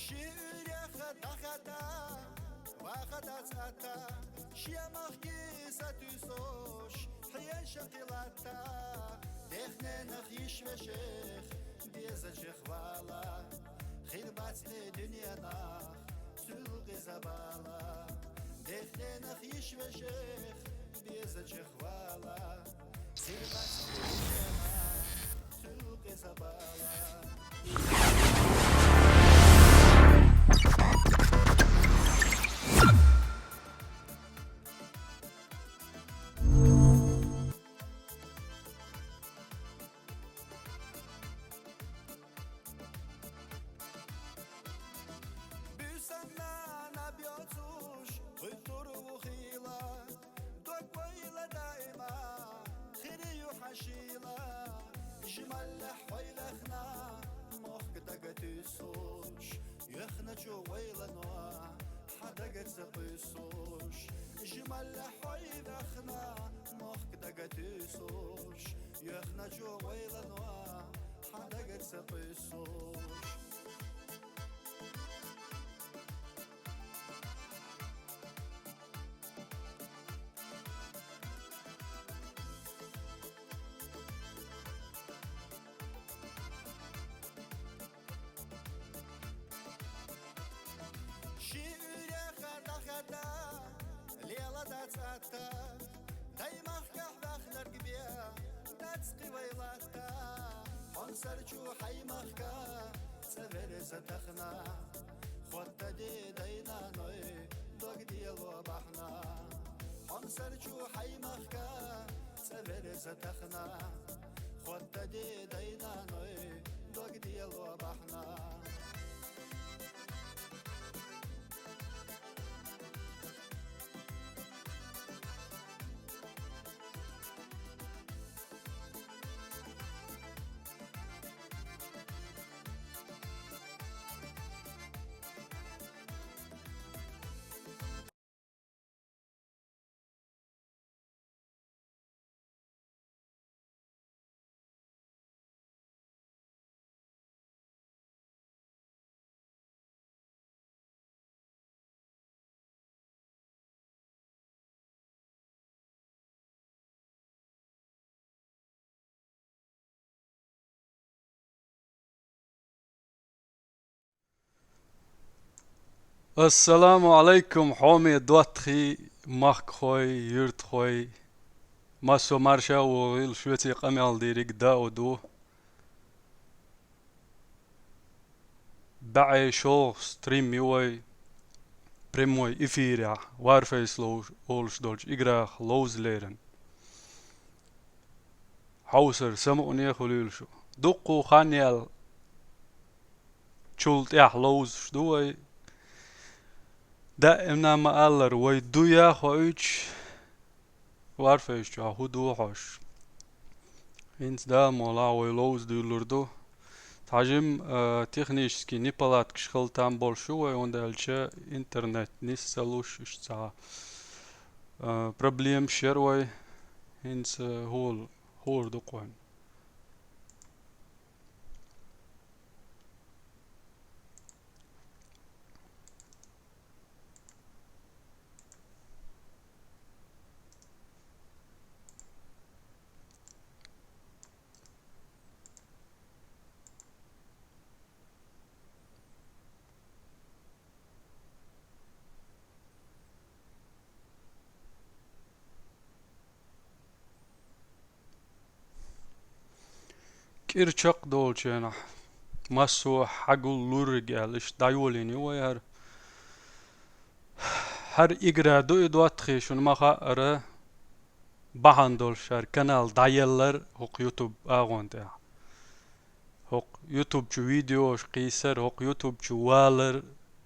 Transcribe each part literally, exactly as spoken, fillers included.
Ши уьйрех дӀахаьдда, ваха дац атта, шен махке сатуьйсуш, хьеша кхилатта, дехненах йиш вешех, дезачех вала, хир бац тӀе дуьненах, цул къиза бала. Дехненах йиш вешех, дезачех вала, хир бац тӀе дуьненах, цул къиза бала. Буьйсанна наб йоцуш, кхуьттур ву хийла, дог вайла даима, хир ю хьан шийла. Жималлехь хьой вехна, мохк дага туьйсуш, йоьхначу вайла но, хьан дагаца кхуьссуш. Жималлехь хьой вехна, мохк дага туьйсуш, йоьхначу вайла но, хьан дагаца кхуьссуш. Ши уьйрех дӀахаьдда, лела дац атта, дай махкахь вахнарг бен, дац кхин вай латта. Хьомсарчу хьай махка, цӀа верза тахана, хотта де дай наной, дог дело бахьана. Хьомсарчу хьай махка, цӀа верза тахана, хотта де дай наной, дог дело бахьана. Ассаламу Ӏалайкум, хьоме доттагӀий, махкахой, юьртахой. Массо марша вогӀийла, шуьца къамел дийриг Дауд ву. БӀе шолгӀа стрим ю вай прямой эфирехь, Warface лов-, олуш долчу играх ловза лерина. Хьовсар самукъане хуьлийла шу. Дуккха хан яьлла чул тӀаьхьа ловзуш ду вай. Даимна ма-аллара, вай ду яхо уьйчу Warface чохь хӀун ду хьош? ХӀинца Дала мукъ лахь вай ловза дуьйлур ду. Цхьа жимма, а, технический неполадкаш хила там болуш ю вай, хӀунда аьлча интернет нис ца луш, иштта цхьа, а, проблемаш яра вай. ХӀинца хӀула, хӀора ду кхойна. КӀира чекхдолчу хенахь массо а хьагул лурриг аьлла, иштта дӀайолийна ю вай хӀара. ХӀара игра ду и доттагӀий, шуна ма-хаъара, бахьана долуш хӀара канал дӀаеллар хӀокху YouTube агӀон тӀехь. ХӀокху YouTube чу видеош кхийсар, хӀокху YouTube чу валар,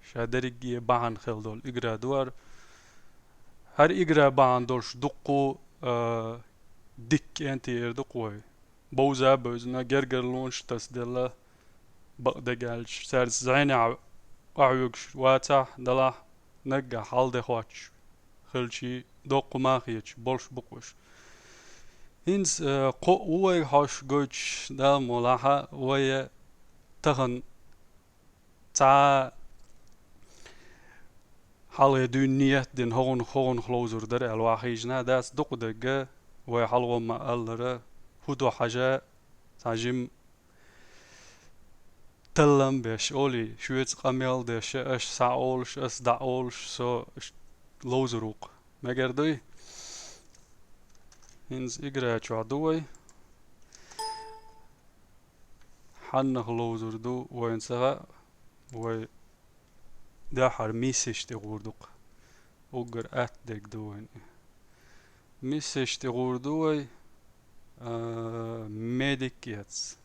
ша дерриге бахьана хила долу игра ду хӀара. ХӀара игра бахьана долуш дуккху, а, дикка кӀентий эр ду-кх вай. Бовза а бевзина, гергарлонаш а тасаделла, бакъдерг аьлча, цаьрца зӀенехь охьавуьгуш вацахь, далахь, наггахь хьал де хоттуш хилчий, доккха ма хеташ болуш бу-кх уьш. ХӀинца, э, кхоъ ву вайга хьош гойтуш, Дала мукъ лахь, вай тахана цхьа хьалхе дуьйна нийят дина, хӀогӀунах, хӀогӀунах ловзур дара аьлла ваха хьийжина дац, дукха дерг вай хьалхо ма аллара, хӀу ду хьажа, цхьа жим таллам беш, олий, шоьца къамел деш, аш схьаолуш, ас дӀаолуш, со ш-, ловзур ву-кх. Мегар дуй? ХӀинца игра чохь ду вай. Хьаннах ловзур ду вайна ца хаьа, вай дуьххьара миссеш тӀе гӀур ду-кх. Уггар атта дерг ду вайна. Миссеш тӀе гӀур ду вай, а, медик эц.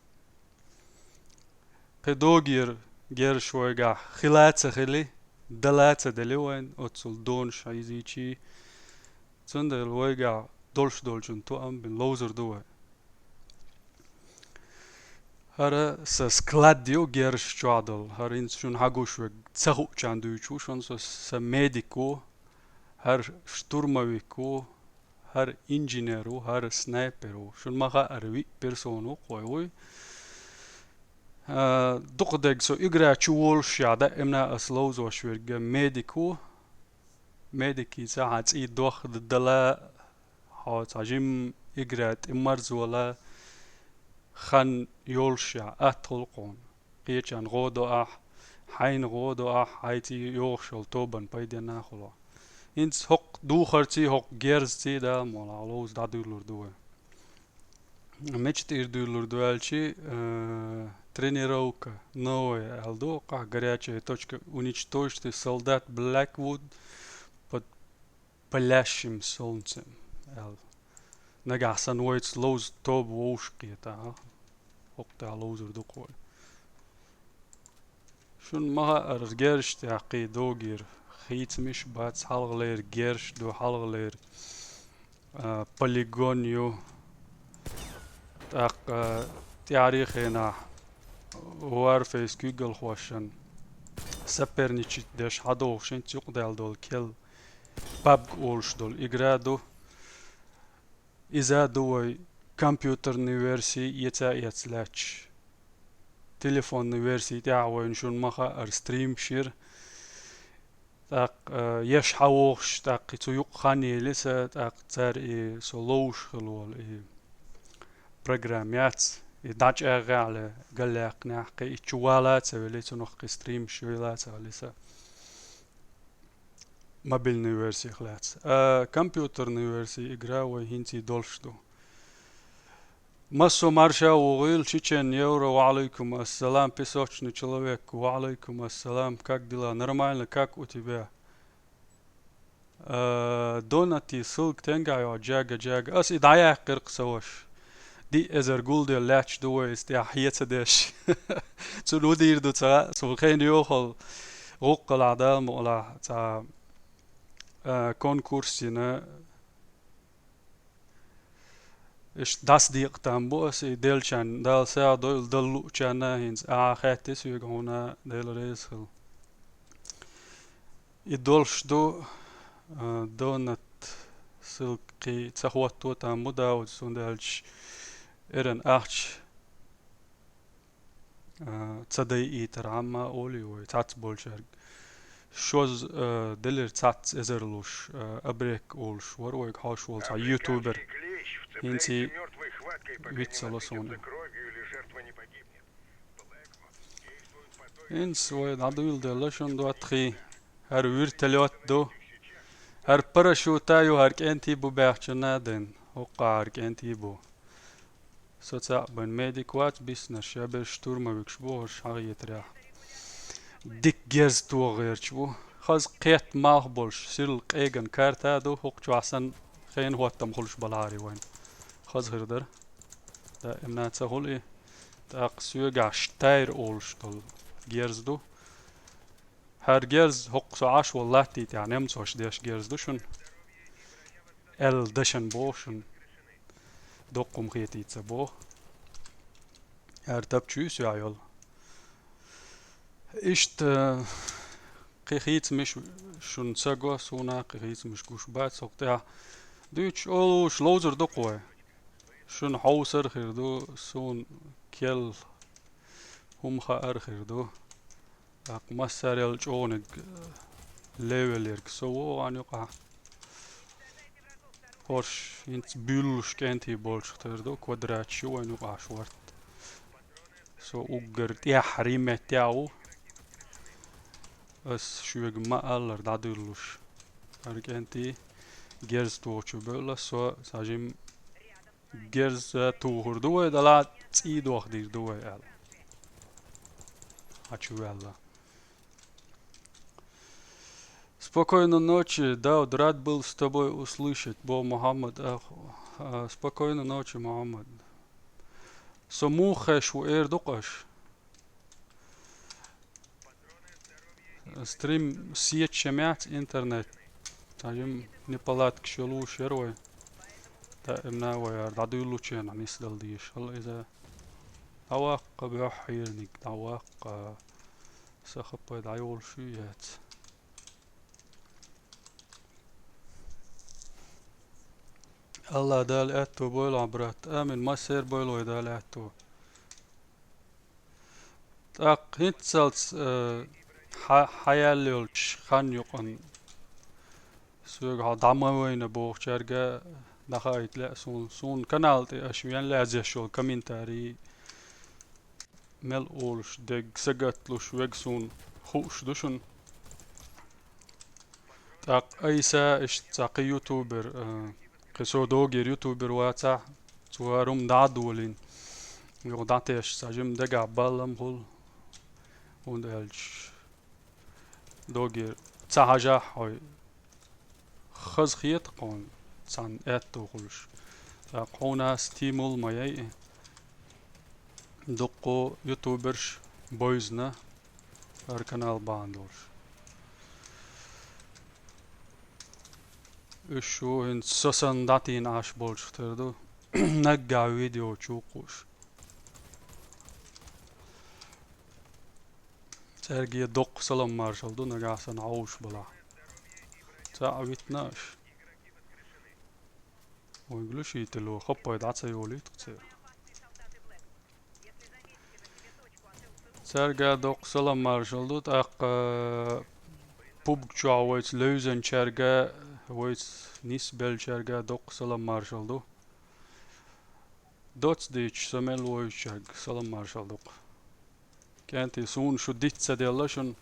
Кхин догӀера герзаш вайгахь хила а ца хили, дала а ца дели вайна, оццул донаш хьийзийчий. Цундела вайгахь долуш долчун тоам бина ловзур ду вай. ХӀара сан склад ю герзаш чохь долу. ХӀара хӀинца шуна хьагуш верг ца хуучарна дуьйцуш ву шуна, со сан медик ву, хӀара штурмовик ву, хӀара инженер ву, хӀара снайпер ву. Шуна ма хаьара, виъ персона ву-кх вай вуй. А, дукха дерг со игра чу волушехь, даимна ас ловзош верг медик ву. Медикица хьан цӀий дохка дала, хьо цхьа жимма игра тӀе марзола, хан йолушехь, атта хуьлу-кх хьуна. Кхечарна гӀо до ахь, хьайна гӀо до ахь, хьайн цӀий йогӀуш йолу тобанан пайденна а хуьлу. ХӀинца хӀокху духарций, хӀокху герзаций, Дала мукъалахь, ловза дӀадуьйлур ду вай. Мича тӀера дуьйлур ду аьлчи, э, тренировка новая аьлла ду, къахь горячая точка, уничтожьте солдат Blackwood под палящим солнцем аьлла. Нагахь санна вайца ловза тоба вовшахкхетахь, хӀокху тӀехь ловзур ду-кх вай. Шуна ма хаьара, герзаш тӀехь кхин догӀера хийцамаш бац, хьалхалера герзаш ду, хьалхалера, а, полигон ю. ТӀаккха, а, тӀаьхьарий хенахь Warface куьйгалхошна соперничать деш хьадогӀуш хӀинца юкъадаьлла долу кел, пабг олуш долу игра ду. Иза ду вай компьютерный версий эца а эцна лаьтташ. Телефонный версий тӀехь вайна, шуна ма хаьара, стримаш йира. ТӀаккха, э, еш хьан вохуш, тӀаккха и цу юкъа хан елира сан, тӀаккха цара и со ловзуш хила волу и программа яц, и дӀачӀагӀъехь ле, галъяьккхинехь, кхин и чу вала а ца велли, цунах кхин стримаш йойла а ца хилли сан. Мобильный версих лаьцна. А, компьютерный версий игра вай хӀинций долуш ду. Массо марша вогӀийла, Чечен Евро, ва алейкум ассалам, Песочный человек, ва алейкум ассалам, как дела? Нормально, как у тебя? А, донати ссылка тенгахь йо, джага, джага. Ас и дӀаяьккхира-кх сан ваша. Диъ эзар гулден лаьтташ ду вай иза тӀехь хьеца деш. Цунна хӀун дийр ду ца хаьа, суна хенан йохалла гӀуккхалахь, Дала мукъалахь, цхьа, а, конкурс йина. Иштта дӀасадекъа там бу ас и деллачарна, Дала сагӀа дойла, дала луучарна а хӀинца. Ахьа хаьттира соьга, хьуна Дела реза хила. И долуш ду, а, донат ссылка кхин ца хӀотто там бу, Дауд, цундела аьлча эран ахча, а, ца дайийтархьама олий вай, цхьацца болчаьрга. Шозза, а, делира цхьацца эзар луш, а, Абрек олуш вара вайга хьош волу цхьа ютубер. ХӀинца и виц ца ло суна. ХӀинца вай дӀадуьйладелла шуна доттагӀий. ХӀара вертолёт ду. ХӀара парашюта ю, хӀара кӀентий бу баьхча наден. ХӀоккхахь хӀара кӀентий бу. Со цхьаъ бен медик вац, биснарш я берш штурмовикаш бу, хӀорш хьагӀетарехь. Дика герз тоха гӀерташ бу. Хаза кхетта малх болуш, сирла къеган карта а ду, хӀокху чохь санна хенан хӀоттам хуьлуш балахьарий вайн. Хаза хир дара. Даимна ца хуьлу и. ТӀаккха соьгахь Штайр олуш долу герз ду. ХӀара герз хӀокху со Ӏаш волу латта тӀехь немцоша деш герз ду шуна. Аьлла дашан боху шуна. Доккхум хетийца боху. ХӀара тапчу ю соьгахь йолу. Иштта, кхин хийцамаш шуна ца го, суна кхин хийцамаш гуш бац, хӀокху тӀехь дуьйцуш олуш ловзур ду-кх вай. Шуна хьовсар хир ду, суна кел хӀума хаар хир ду. ТӀаккха массарел чӀогӀаниг, э, левелерг со ву вайн юкъахь. Хорш хӀинца буьллуш кӀентий болчух тера ду, квадраташ ю вайн юкъахь шорта. Со уггар тӀаьхьа риметтехь ву. Ас шуьга ма-аллара дӀадуьллуш. ХӀара кӀентий герз тухучу бевлла, со сан жима герз тухур ду вай, дала цӀий дохдийр ду вай аьлла. Хьачу ваьлла. Спокойной ночи, Дауд, рад был с тобой услышать, бо Мухаммад, ах, а, спокойной ночи, Мухаммад. Со муха хеш ву эр дукъаш? Стрим сетча мягц интернет. Тажим неполадкаш йолуш яр вай. Даимна вай ар дӀадуьллучу хенахь нисдала дезаш. Хьала иза дӀаваккха, боххьерниг дӀаваккха. Сахапай дӀайолуш ю яц. Алла Дала аьтту бойла, брат. Амин. Массер бойла вай Дала аьтту. ТӀаккха хӀинццалц, э, хьа-, хьаяьлла йолчу хан юкъан соьга хьо дӀа ма вайна бохучаьрга дӀахаийта лаьа суна. Суна канал тӀе аша вен лазеш йолу комментарий мел олуш дерг сагатлуш верг суна хууш ду шуна. ТӀаккха айса иштта цхьа кхин ютубер, а, кхин со догер ютубер вацахь, цо хӀара хӀума дӀа а долийна. Юха дӀатесча, цхьа жима дагахь баллам хуьлу, хӀунда аьлча догер ца хьажахь хьой. Хаза хета кхуна цхьанна аьтту хуьлуш. ТӀаккха хьуна стимул ма яй и. Дуккхо ютуберш бойзна хӀара канал бахьана долуш. Уьш шу хӀинца со санна дӀатийна Ӏаш болчух тера ду. Наггахь видео чу вукхуш. Цаьрга доккха салам маршалла ду, нагахь санна Ӏовш балахь. Цхьаъ витна аша. Вайн глушитель ву, хаппай дӀа ца йолуьйту церан. Цаьрга доккха салам маршалла ду, тӀаккха пубг чохь вайца левзанчаьрга, вайца нисбеллачаьрга доккха салам маршалла ду. Доцдийчу со мел вуьйчуьнга салам маршалла ду-кх. КӀентий, суна шу диц ца делла шуна.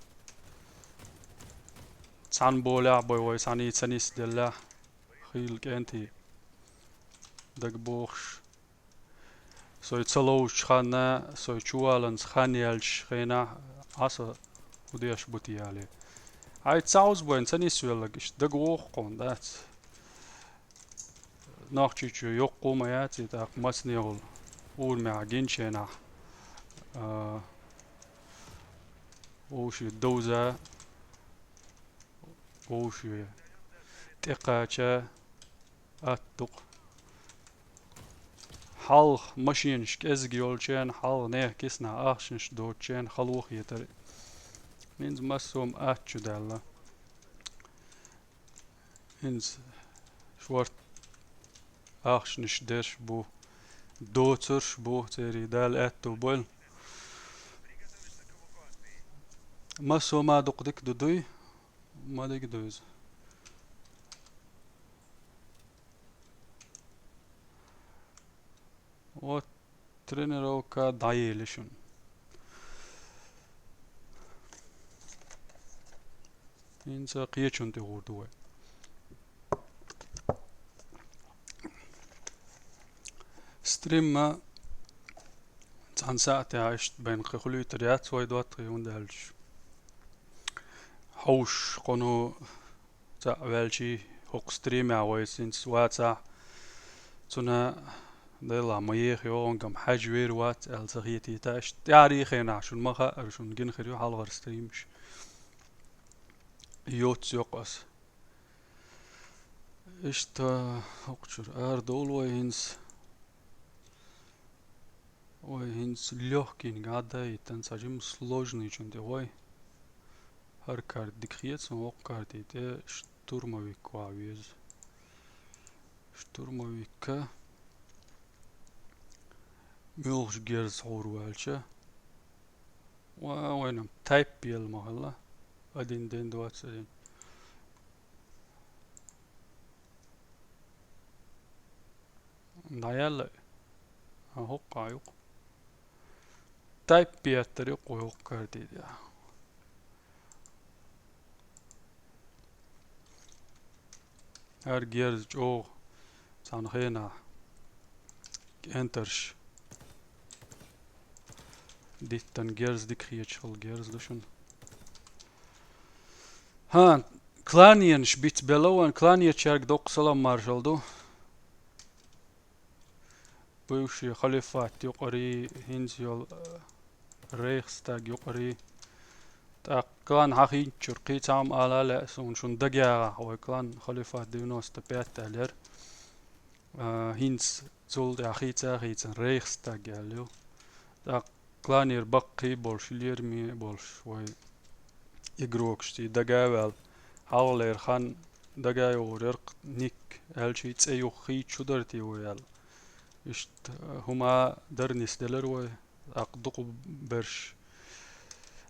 Цхьана болехь а бой вай, цхьаьний ца нисделлехь а, хийла кӀентий дагабохуш. Сой ца ловзучу ханна, сой чуваланца хан яьллачу хенахь, Ӏа со хӀун деш бу те алий. Хьай ца Ӏузбойн ца нисвелларг иштта дагавогӀу-кх хьуна, дац? Нохчийчоь йоккха ма яц и, тӀаккха массанехула урамехь гинчу хенахь, а, вовшийн довза, вовшийн тӀекхача атта ду-кх. Хьалха машенаш кӀезиг йолчу хенахь, хьалха нехан киснахь ахчанаш доцучу хенахь хало хетара. ХӀинца массо а атта чу даьлла. ХӀинца шорта ахчанаш дерш бу, доцурш бу, церий Дала аьтту бойла. Массо а ма дукха дика ду дуй, ма дика ду иза. Вот, тренировка дӀаели шуна. ХӀинца кхечунна тӀе гӀур ду вай. Стримма цхьана саьтехь иштта бен кхин хуьлуьйтур яц вай доттагӀий, хӀунда аьлча хьовш кхуьнан цхьаъ ваьлчий, хӀокху стримехь вай синца вацахь, цунна делахь ма еха йогӀунгам хьаьжа вер вац аьлла ца хетийта, иштта тӀаьхьарий хенахь шуна ма хаьара, шуна гина хир ю хьалхара стримаш. Йоц йоккху ас. Иштта хӀокхучуьра арадовла вай хӀинца. Вай хӀинца лёгкийнга Ӏадда а йиттан, цхьа жимма сложныйчунна тӀе гӀой. ХӀара карта дика хета суна, воккха карти тӀе штурмовик ван веза. Штурмовикка муьлхачу герзаца хьур ваьлча. Ва-, вайна тайп елла ма хилла. Один день, двадцать один. ДӀаяьлла. А, хӀокху юкъа. Тайп петтар юкъа, хӀокху картина тӀехь. ХӀара герз чӀогӀа цхьана хенахь кӀентарш диттан герз дика хеташ хилла герз ду шуна. ХӀан, кланенаш бицбелла вайн, кланечаьрга доккха салам маршалла ду. Бывший халифат юкъарий, хӀинца йолу, э, Рейхстаг юкъарий. ТӀаккха клан хьахийначуьра кхин цхьа хӀума ала лаьа суна, шуна дагайогӀахь вай клан халифат девяносто пять аьлла яра. А, хӀинца цул тӀаьхьа хийца а хийцина Рейхстаг аьлла ю. ТӀаккха кланера баккхий болуш, лераме болуш вай игрокаш цӀий дага а ваьлла, хьалхалера хан дага а йогӀур яра-кх ник аьлча, и цӀе юха хийца шу дара те вай аьлла. Иштта хӀума дара нисделира вай, тӀаккха дукха берш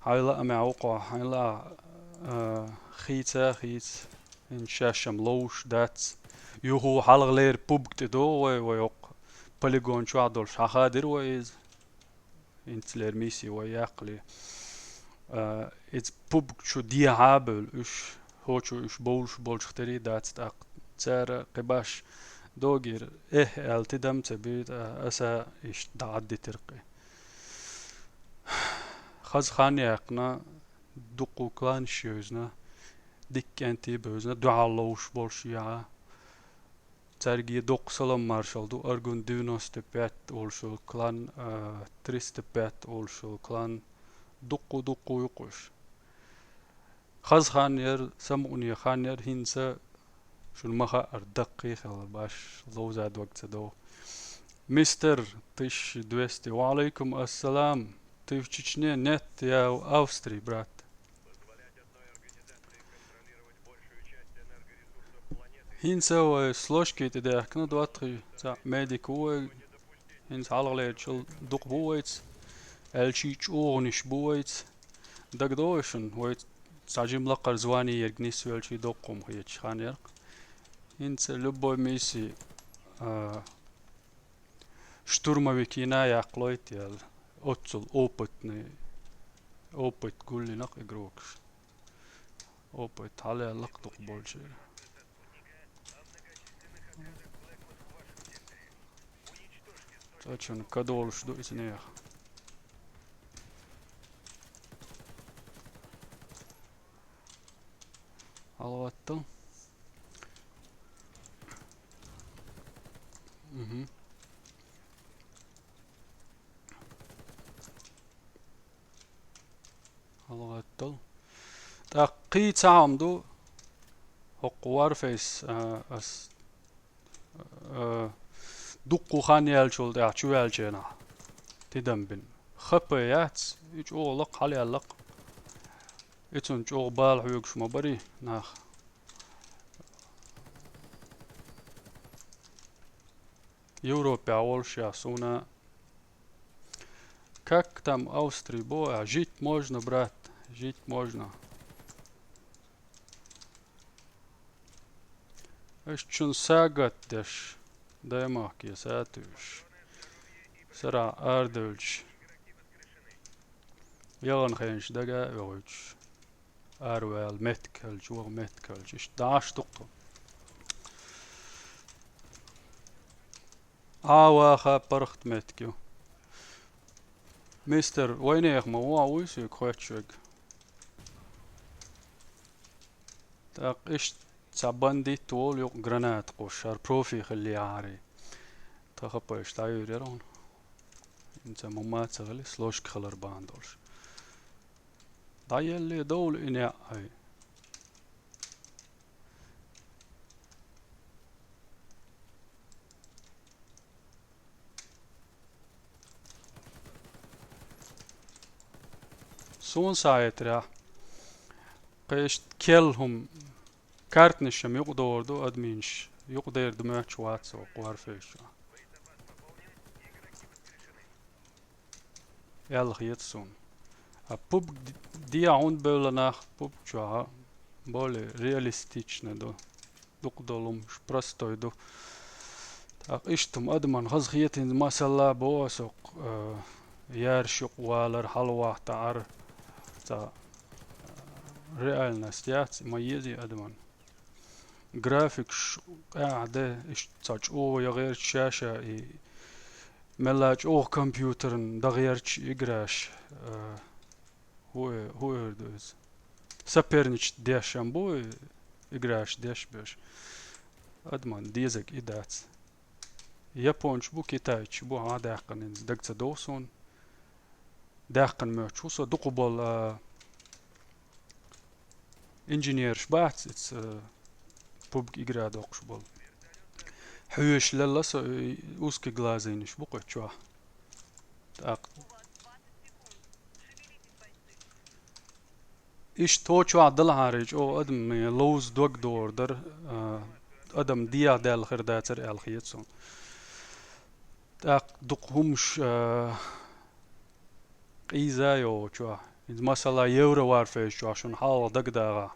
хьайн лаамехь ву кхо, хьайн лаа, а, хийца а хийца, хӀинца шаьш-м ловш дац. Юха хьалхалера пубг тӀе догӀу вай, вай хӀокху полигон чохь долуш хьахадира вай иза. ХӀинцалера миссия вай яккхале. А, иза пубг чу дехьа а бевлла уьш, хӀокху чу уьш бовлуш болчух тера дац тӀаккха. Цара кхин баш догӀийра, эхь аьлла, тидам ца бий, аса иштта дӀа Ӏаддитира кхин. Хаза хан яьккхина, дуккха кланаш йевзина, дика кӀентий бевзина, дуьхьал ловш болуш яхьа. Цаьрга доккха салам маршалла ду, Аргун девяносто пять олуш йолу клан, а, триста пять олуш йолу клан, дуккха-дуккха юкъа уьш. Хаза хан яра, самукъане хан яра, хӀинца шуна ма хаара, даккхий хилла, баш ловза дог ца догӀу. Мистер тысяча двести, ва алейкум ассалам. Ты в Чечне? Нет, я в Австрии, брат. ХӀинца вай сложки тӀе даьхкина, доттагӀий, цхьаъ медик ву вай, хӀинца хьалхалерчул дукха бу вайца, аьлчий чӀогӀанаш бу вайца. ДагадогӀий шуна, вай цхьа жима лакхара звани ерг нисвелчий доккха хӀума хеташ хан яра-кх. ХӀинца любой миссия, а, штурмовикина яккхалойта яьлла. Оццул опытный, опыт гулйина-кх игрокаш. Опыт хьалаялла-кх дукха болчеран. Цо чун кадолуш ду иза нехан. ХьалагӀаттал. Мгм. ХьалагӀаттал. ТӀаккха кхин цхьа хӀума ду. ХӀокху Warface, а, ас, а, дуккха хан яьллачул тӀаьхьа чуваьллачу хенахь тидам бина. ХП яц, и чӀогӀа лакха хьалаяьлла-кх. И цунна чӀогӀа бала хьоьгуш ма барий нах. Европехь волуш яхь суна. Как там Австрия? Бо, а, жить можно, брат, жить можно. Аш чун сагат деш, даймахке сатуьйш. Сара ардуьлч. Ялан хенш дага а вегуьйтуш. Арваьлла меттиг хилча, ваха меттиг хилча, иштта дӀаш дуккха. Ӏа ваха паргӀат меттиг ю. Мистер, вайнеха ма вон вуй соьга хоьттуш верг. ТӀаккха иштта цхьа бандит волу юкъа граната кхуш, хӀара профи хилли яхьарий. Тхан хапайш дӀайуьйр яра хьуна. ХӀинца ма ма ца хили, сложка хилар бахьана долуш. ДӀаелле довла и неӀ хьай. Суна схьахетарехь, кхечу кел хӀума картнаш-м юкъадогӀур ду, админаш юкъадер ду моьттуш вац оха Warface чохь. Аьлла хета суна. А пубг д-, дехьа хӀунда бевлла нах пубг чохь а более реалистично ду. Дукха долу хӀумаш простой ду. ТӀаккха иштта-м адаман хаза хетина, масала, бо ас оккха, э, яьржа юкъа валар, хьалавахийтар, цхьа, э, реальность яц, ма езий адаман. Графикаш къаьхьа да, иштта цхьа чӀогӀа я гӀерташ ша-ша и, мелла чӀогӀа компьютерна дӀагӀерташ играш, э, хӀу э-, хӀу эр ду иза? Соперничать деш ам бу, играш деш беш. Адаман дезаг и дац. Японцаш бу, китайцаш бу, хьа даьккхина, даьгӀа ца дов суна. Даьккхина моьттуш ву со дукха болу, а, инженераш бац, ица, а, пубг игра доккхуш болу. Хьоьжуш лелла со, и узкоглазыйнаш бу кху чохь. ТӀаккха иштта тхо чохь далахьара чӀогӀа адам ловза дог догӀур дара, а, адам дехьа даьлла хир дацара аьлла хета суна. ТӀаккха дукха хӀумаш, а, къийза йогӀу чохь. Иза масала Евро Варфейс чохь шуна хьалха дагадагӀахь.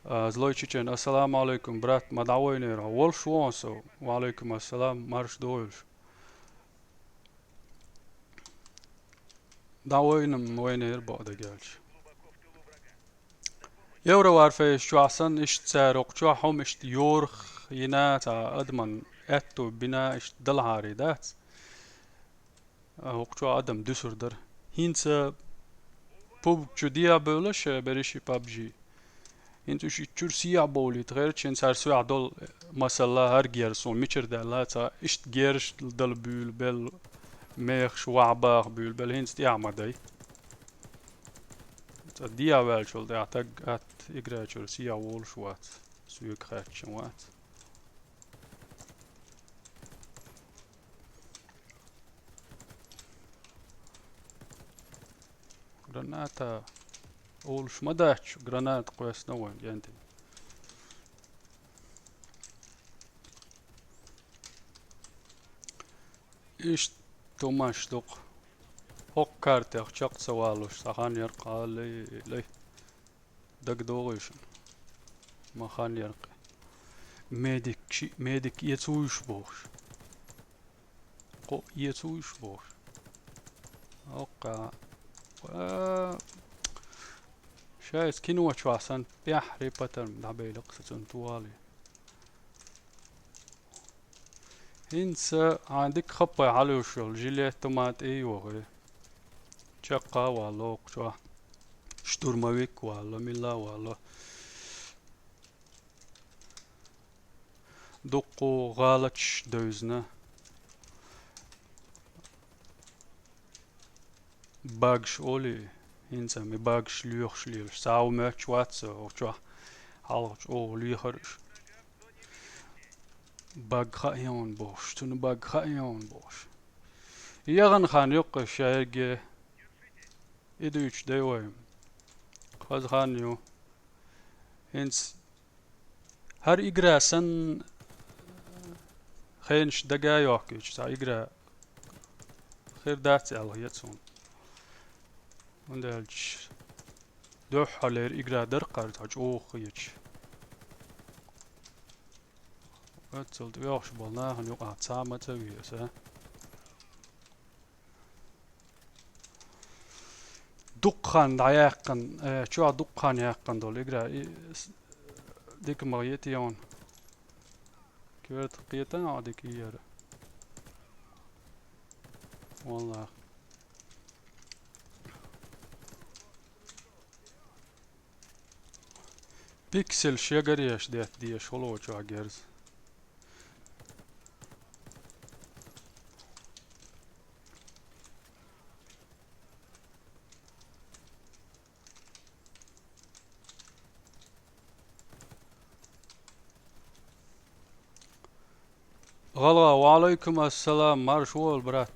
А, Злой Чечен, ассаламу алейкум, брат, ма дӀавайнера хьо. Волуш ву хьо со? Ва алейкум ассалам, марша догӀийла. ДӀавайна-м вайнера бакъ дагаьлча. Евро Варфейс чохь санна, иштта цара оккху чохь хӀума иштта йорах йина, цхьа адаман аьтту бина, иштта далахьара дац. А, оккху чохь адам дуьсур дара. ХӀинца пубг чу дехьа бевлла ша берриш и пабжи. ХӀинца уьш иччуьра сехьа бовлийта гӀерташ, хӀинца хӀара соьхьа долу, масала, хӀара герз суна мичара даьлла, цхьа иштта герзаш дала буьйлабелла, мехаш вахьа баха буьйлабелла, хӀинца тӀехьа ма дай. Цкъа дехьа ваьллачул тӀаьхьа таг атта игра чуьра сехьа волуш вац, соьга хаьттича вац. Граната олуш ма дац, граната кхоьссина вайн кӀентий. Иштта тумаш дукха. ХӀокху картех чекх ца валуш, цхьа хан яра кхаллий, лай. ДагадогӀий шуна? Ма хан яра кхин. Медик ши-, медик эца вуьйш бохуш. Кхо эца вуьйш бохуш. Оккха. Ва-, ша иза кино чохь санна, тӀаьххьара патарм дӀабайла-кх сан цунна туале. ХӀинца хьан дика хаппай хьалуьйш йолу жилет, томат и йогӀий. Чеккха а валло оккху чохь. Штурмовик валло, милла а валло. Дуккху гӀалаташ девзина. Багаш олий, хӀинца ми багаш лоьхуш лелаш. Цхьа а ву моьттуш вац со, оха чохь хьалха чӀогӀа лоьхура уьш. Баг хаийна бохуш, цунна баг хаийна бохуш. Яхана хан юккъе шаьрге и дуьйцуш дай вай. Хаза хан ю. ХӀинца ХӀара игра санна хенаш дага а йохкуьйтуш, цхьа игра хир дац аьлла хета суна. ХӀунда аьлча дуьххьарлера игра дара кхара цхьа чӀогӀа хеташ. Оццул тӀе оьхуш болу нахана юкъахь цхьа а ма ца веза. Дуккха хан дӀаяьккхина, э, чохь дуккха хан яьккхина долу игра, и, с-, дика ма хета хьуна. Коьрта кхетан а дика яра. Валлахь. Пиксель шегареш детта дезаш хӀулло чохь герз. ГӀалгӀа, ва алайкум ассалам, марша вогӀийла, брат.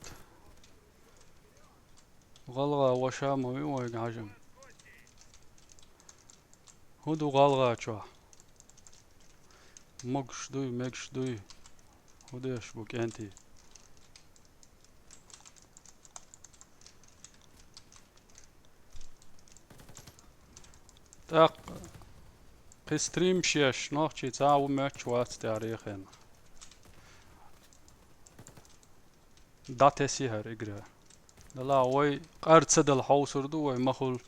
ГӀалгӀа ваша ма ву вайга хьажам. ХӀун ду гӀалгӀа чохь? Могуш дуй, мегаш дуй? ХӀун деш бу кӀентий? ТӀаккха кхин стримаш еш нохчий цхьа а ву моьттуш вац тӀаьхьарехь. ДӀатесий хӀара игра. Дала вай къар ца дала хьовсур ду вай, ма хула.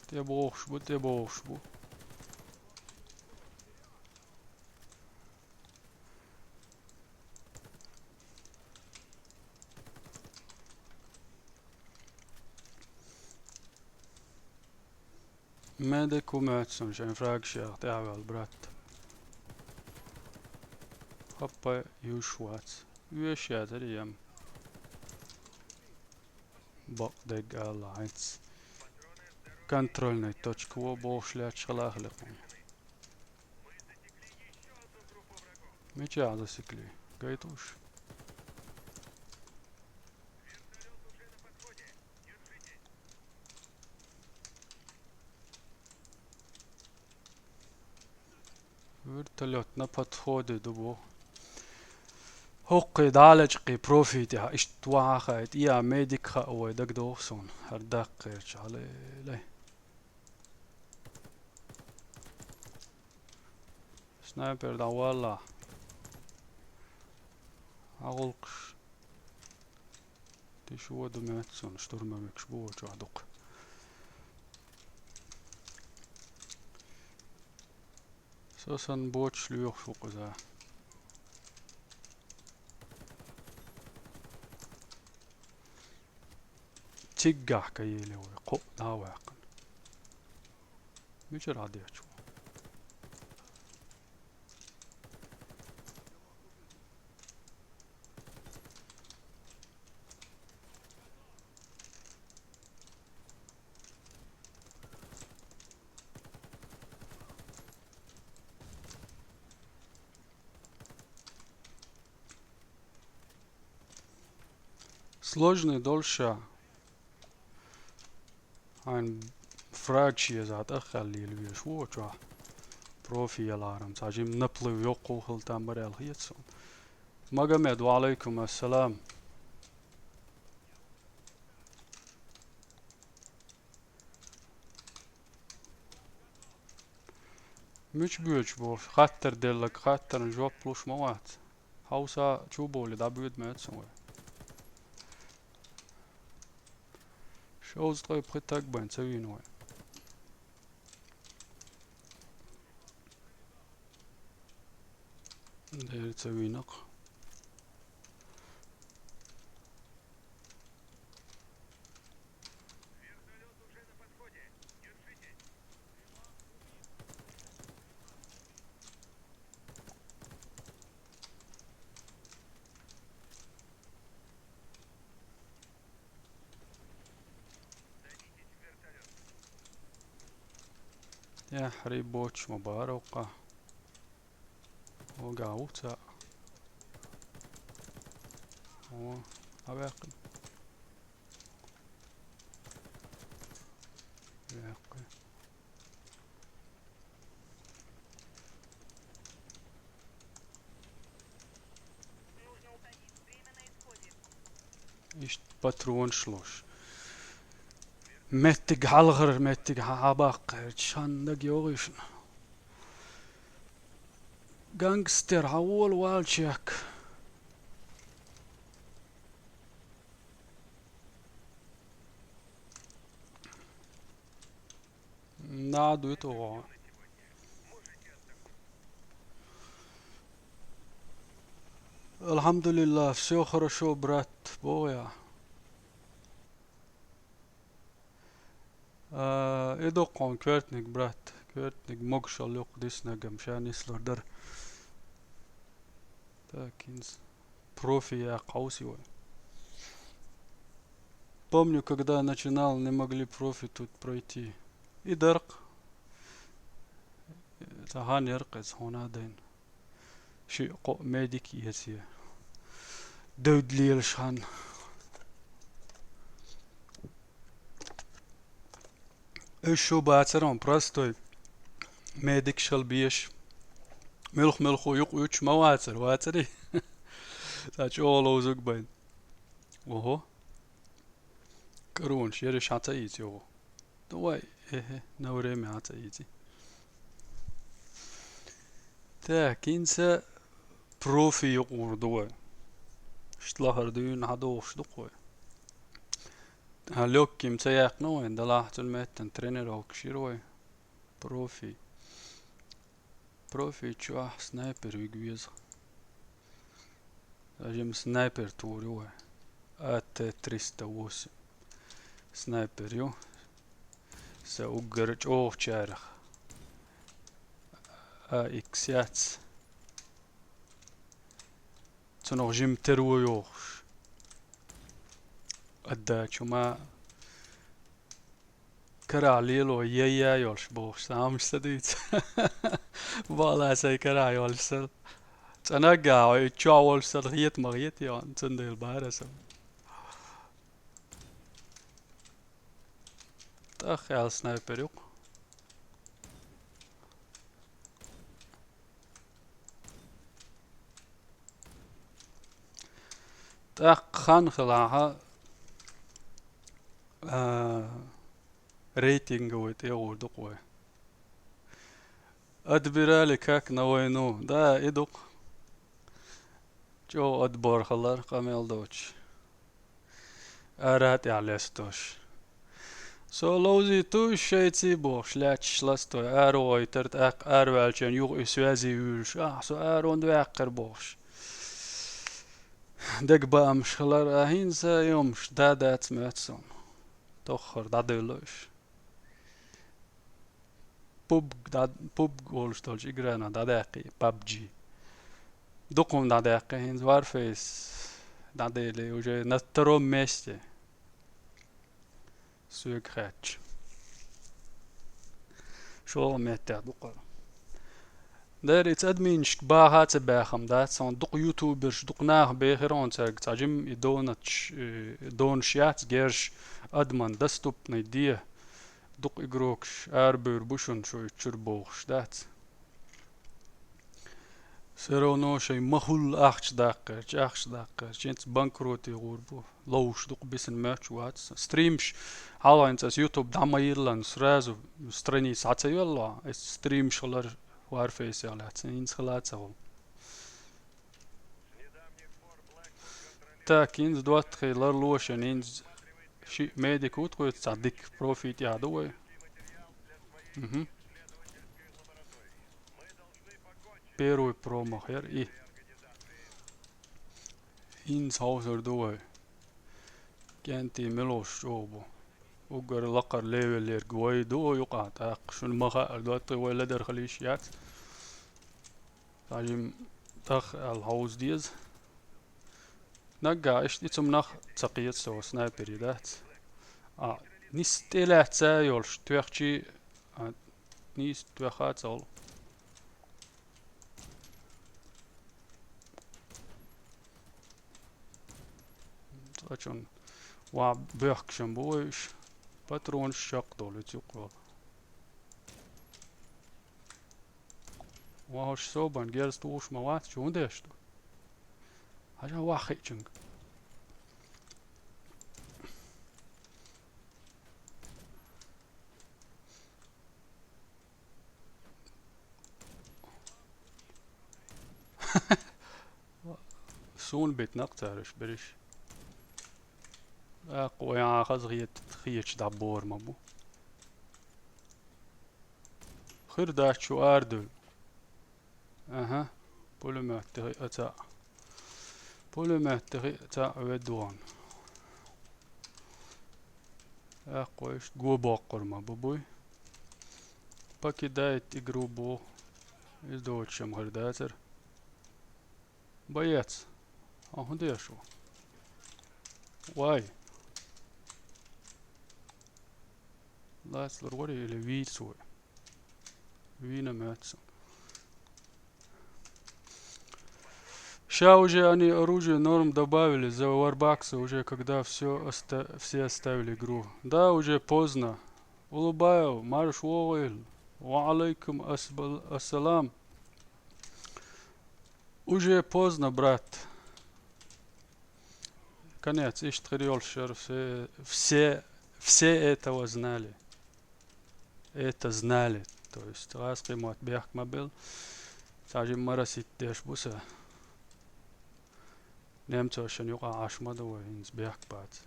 ТӀебогӀуш бу, тӀебогӀуш бу. Медик ву моьтту суна шайн фрагашех тӀаьхьаваьлла, брат. Хаппа юш вац. Оьшуш яцара ем. Бакъдерг ала хӀинца. Контрольный точка ву бохуш лаьтташ хила хили хьуна. Мичахь засекли? Гайтуш. Вертолёт на подходе ду бу. ХӀокхе дӀалечкъе профи тӀехь иштта вахьа хаийта, и а медик хаьа вай дагадогӀу суна. ХӀара даккхерчу хьалелай. Снайпер дӀавалла. Ӏа гӀуллакхаш. Тиша вон ду моьтту суна, штурмовикаш бу вочохь дукха. Со санна боцуш лоьхуш ву кхуза. Циггахь каеле вай, кхоъ дӀа а ваьккхина. Мичара Ӏа дечу? Сложный долуш ша. Хьайн фраг шеза тӀаккха лелавеш ву чохь. Профи яларам. Цхьа жим наплыв йоккхул хила там бара аьлла хета суна. Магомед, ва алейкум ассалам. Мича боьдуш бохуш, хаттар деллаг, хаттарна жоп луш ма вац. Хьовса чу бовлий, дӀабоьду моьтту сан вай. Шовзткъе пхи таг бен ца вийна вай. Дера ца вийнакх. Яхьри боч ма бара вукха. Вага ву ца. О, а ваьккхи. Ваьккхи. Иштта патронаш луш. Меттиг хьалхара, меттиг хьа-, хьабаккхарчу шаннаг йогӀийшна. Гангстер, хьан вола валчек? Да, дуй тӀе вогӀу. Алхьамдулиллах, всё хорошо, брат, боху я. А, и доккхун коьртниг, брат, коьртниг могушалла юккъе диснагам ша нислур дара. Так, инс. Профи я кхаус йой. Помню, когда начинал, не могли профи тут пройти. И дарк. Ца хан яркъ эца хьуна дайн. Ши кхо медик эце. Девд лелаш хан. Уьш шу бацар он простой. Медик шал беш. Муьлх-муьлхо юкъ уьтуш ма вацар, вацари? Ца чӀогӀа ловзуг байн. Ого. Каронаш, ерриш хьан ца ийца йогӀу. Давай, Эхе, на время а ца ийци. Так, хӀинца профи юкъур ду вай. Штлахар дуьйна хьадохуш ду-кх вай. А лёгким ца яьккхина вайн, далахь цун меттан тренировка шира вай. Профи. Профи чохь снайпер вига веза. Жим снайпер тур ю вай. А Т триста восемь. Снайпер ю. Са уггар чӀогӀачарах. А Х яц. Цунах жим теро йохуш. Отдача ма карахь лело, я-я йолуш бохуш, сан хӀумаш ца дуьйцу. Бала сайн карахь йолуш сал. Цкъа наггахь хьо и чохь волуш сал хета ма хета йо, цундела бара сан. ТӀаккха аьлла снайпер ю-кх. ТӀаккха хан хилахьа, а, рейтинговый тӀе гӀур ду-кх вай. Отбирали как на войну. Да, и ду-кх. ЧӀогӀа отбор хилар къамел доцуш. Ара тӀехь лестош. Со ловзийта уьш шайций бохуш, лаьтташ ластой, аравойтар, тӀаккха араваьллачеран юха и связи вуьйлуш. Ахь, со арон ваьккхира бохуш. Дегабаамаш хилар, а хӀинца йомаш да дац моьтту суна. Тоххара дӀаделла уьш. Пубг дӀа-, пубг волуш долчу играна дӀадаьккхи, пабджи. Дукха хӀума дӀадаьккхи, хӀинца Warface дӀадели, уже на втором месте. Соьга хаьттича. ШолгӀа меттехь ду-кх хӀара. Дера, и цу админашка баха а ца баьхна дац, хьуна дукха ютуберш, дукха нах бехира хьуна цаьрга цхьа жимма и донатш, э, донаш яц, герш, адман доступный де. Дукха игрокаш арабевр бу шуна, шу и чуьра бохуш дац. Всё равно шайн ма-хуьллу ахча даккхарчу, ахча даккхарчу, хӀинца банкроте гӀур бу. Ловш дукха бисина моьттуш вац. Стримаш хьалхайнца ас YouTube дӀа ма йиллан, сразу страница хьа ца йоьлло, ас стримаш хилар Warface-ах лаьцна, хӀинца хила а ца хуьлу. Так, хӀинца доттагӀий ларло шайн, хӀинца шиъ медик ву тхоьца цхьа дика профи тӀехь ду вай. Мгм. Первый промах яра и. ХӀинца хьовсур ду вай. КӀентий мелош чӀогӀа бу. Уггар лакхара левелерг вай ду юкъахь тӀаккха. Шуна ма хаьара, доттагӀий, вай ледар хила йиш яц. Цхьа жимма тӀах аьлла хьовза деза. Наггахь иштта и цу нах ца кхета со снайпери дац. А, нис тӀе лаьцна йолуш тоьхчий, а, нийса тоьхха а ца хуьлу. Цкъачунна ван боьхкашам бу вай уьш. Патронаш чекхдолу, и цуьнга йолу. Ван хӀорш собан герз тухуш ма вац, чу хӀун деш ду? Хьажа ваххиъчуьнга. Суна битина-кх цара уьш берриш. ТӀаккха вай хьан хаза хета-, хеташ дӀабора ма бу. Хир дац шу ара дуьйла. Аха. Пулемёт тӀе хиъ а цхьаъ. Пулемёт тӀе хиъ а цхьаъ ведда вахана. ТӀаккха вай иштта го боккхур ма бу буй. Покидает игру бу. Иза доцуш-м хир дацара. Боец. Хьо хӀун деш ву? Вай. Лацлур варий или вийца вай? Вийна моьтту сан. Ща уже они оружие норм добавили, за варбаксы уже, когда всё оста-, все оставили игру. Да, уже поздно. Улыбаев, марш вогӀийла. Ва алайкум асбал-, ассалам. Уже поздно, брат. Конец, иштта хир йолуш яра, все, все, все этого знали. Это знали. То есть гӀазкхий мотт бехк ма бел. Цхьа жимма моросить деш бу са. Немцошна юкъа Ӏаш ма ду вай, хӀинца бехк бац.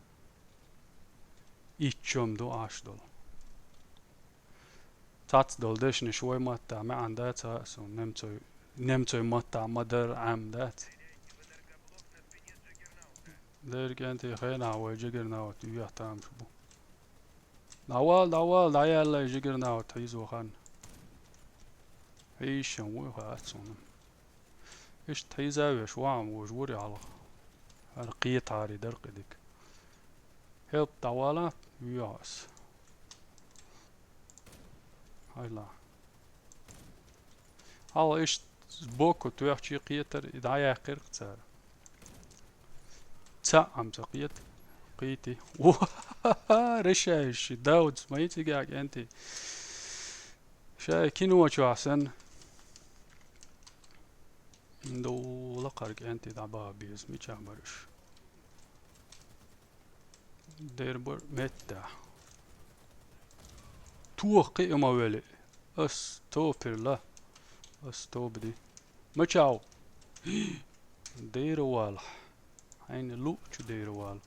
Итт чом ду Ӏаш долу. Цац долу дешнаш вай матта маьӀна дац а, суна немцой, немцой матта ма-дарра Ӏам дац. Дерриг кӀентий хенахь вай Джаггернаут юьйхь тамаш бу. ДӀавала, дӀавала, дӀаяллай Джаггернаут хьийзо хан. Хьийзаш вуй хац суна. Иштта хьийзавеш вахьа вожа вури хьалха. ХӀара кхетахьаре дара кхин дика. Хелп дӀавала, вуьйхьа ас. Хьайла. Хьалха иштта сбоку тоьхчий кхетар, и дӀаяьккхира цара. Цхьаъ-м ца кхета. Кхийти. Уа-ха-ха, решающий, Дауд, ма йи цигахь кӀентий. Шай кино чохь санна. Ин довла кхара кӀентий дӀабаха беза, мичахь бара уьш? Дера бара меттехь. Тоха кхиа ма велли. Ас топирла. Ас тобади. Мачау. Дера валахь. Хьайна луучу дера вала.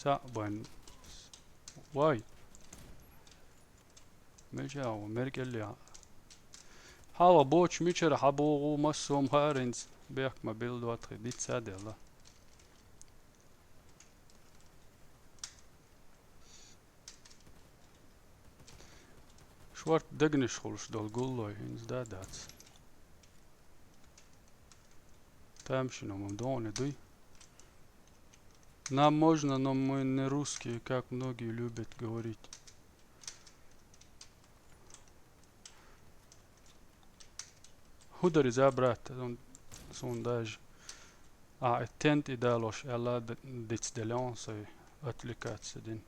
Цхьаъ бан. Вай. Меча а ву, меркӀеллехь. Хьалха боцуш мичара хьан богӀу массо а хӀума хаара хӀинца, бехк ма билла доттагӀий, диц а делла. Шорта дегнаш хуьлуш долу гуллой хӀинца да а дац. Тамашийна хӀума догӀу дуй. Нам можно, но мы не русские, как многие любят говорить. ХӀун дара иза, брат? Сон, сон даже. А, тент и далош, Алла д-, дицделлехь сой отвлекаться дин.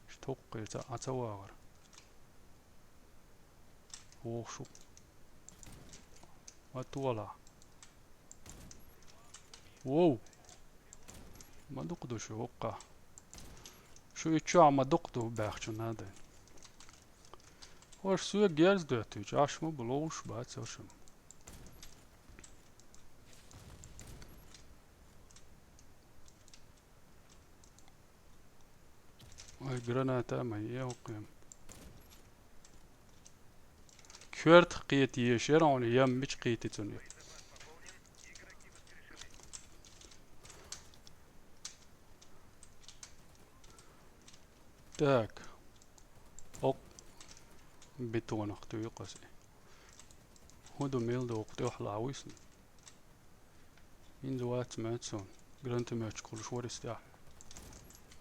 Иштта хӀокхуьйца Ӏа ца вагӀара. Вохуш ву. Ма тола. Вов! Ма дукха ду шу хӀокха. Шу и чохь ма дукха ду баьхчу надай. Хьо соьга герз доьттуьйту, Ӏаш ма бу, ловш бац хӀо шуна. Ой, граната а ма е хӀокхуьнан. Коьртах кхета езаш яра хьуна, ямма мича кхийти цунна? Так. Окъ. Бетонах туьйкъаси. ХӀун ду, мел доккху тӀехьа лаьа висна? ХӀинца вац моьтту суна. Гранатометчик хуьлуш вара иза тӀехь.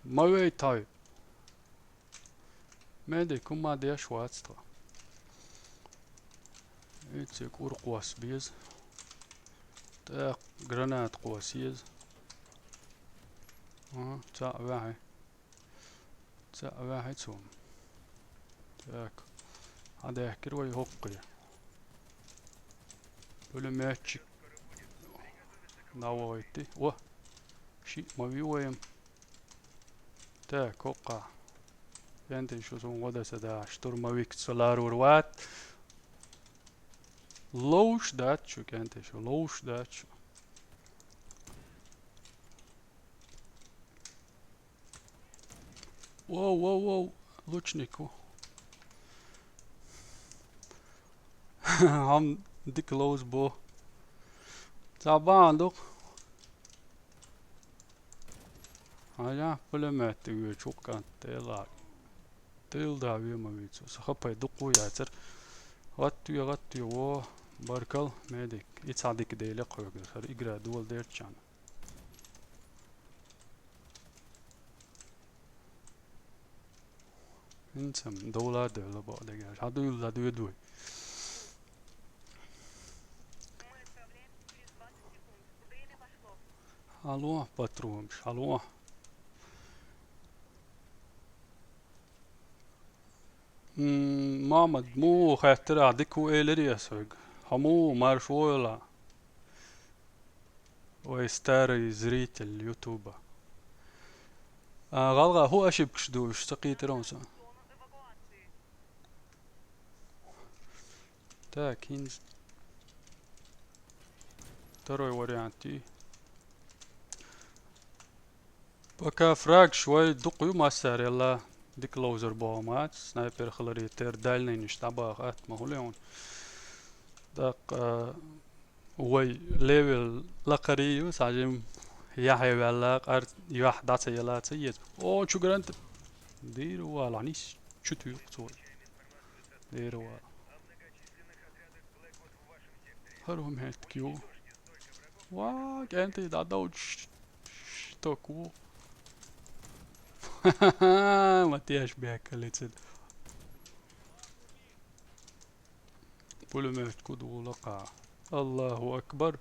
Ма вей тай! Медик, хӀумма деш вац тхо. Эциг ур кхосса беза. ТӀаккха граната кхосса еза. Ага, цхьаъ ваьхьи. Цхьаъ ваьхьи цо. Так. Хьан даьхкира вай хӀокхе? Пулеметчик. Навойти. О! Шиъ ма вий вайна. Так, хӀокха. КӀентий, шу суна гӀо дан ца дахь, штурмовик со ларур вац. Ловш дац шу, кӀентий, шу ловш дац шу. Воу, воу, воу, лучник ву. Хьан дика ловза бу. Цхьа бахьана ду-кх. Хьан яхь пулемет тӀе воьдуш ву кӀант, Дела. Дела да ве ма вийцу. Сан хапай дукха яцара. ГӀаттоьху, гӀаттоьху, во, баркал, медик. И цхьа дика дели хьоьгара, хӀара игра дола дерччана. ХӀинца-м довла а девлла бакъ дегаш. Хьан дуйла дӀадоьду вай? Хьало, патронаш, хьало. М, Мохьмад, муха хаьттира ахь, дика ву элира ас хьоьга. Хьо муха марша войла? Вай старый зритель ютуба. А, гӀалгӀа хӀу ошибкаш ду, уж ца кхийтар хьуна со. Так, хӀинца второй вариант ю. Пока фрагаш вай дукха ю массаьрелла, дика ловзар боху мац, снайпер хиларе тера дальнейнаш дӀабаха атта ма хуле хьуна. ТӀаккха, а, вай левел лакхаре ю, сажим яхье ваьлла, къар юьхь дӀа ца яла ца еза. О, чу гарант. Дийра вала, нис чу туьйху цо. Дийра вала. ХӀара хӀума хӀеттиг ю. Ва, кӀентий дӀадовчу шток ву. Ма теш бехкалли ца. Пулемёт ку дугӀу лакха. Аллаху акбар.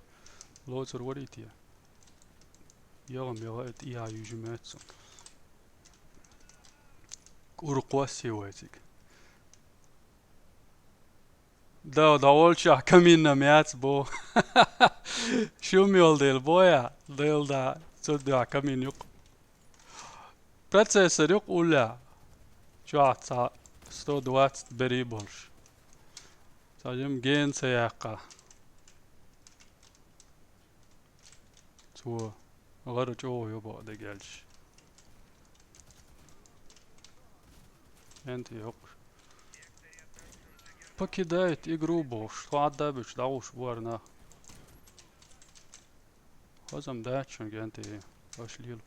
Лоцур варий те? ЯгӀам, яла, это я южу мецу. КӀур кхоссе вайцига. Да, да, волча каминна мяц бо. Шум йол дел боя, дел да, цудда камин юкъ. Процессор юкъ улля. Чохь цхьа сто двадцать бери болуш. Цхьа жим ген ца яккха. Цо гӀара чӀогӀа йо бакъ дегелча. КӀентий йоккхуш. Покидает игру бохуш, тхо Ӏадда а буьтуш, дӀагӀуш бу хӀара нах. Хазам дац шуна, кӀентий, аша лела.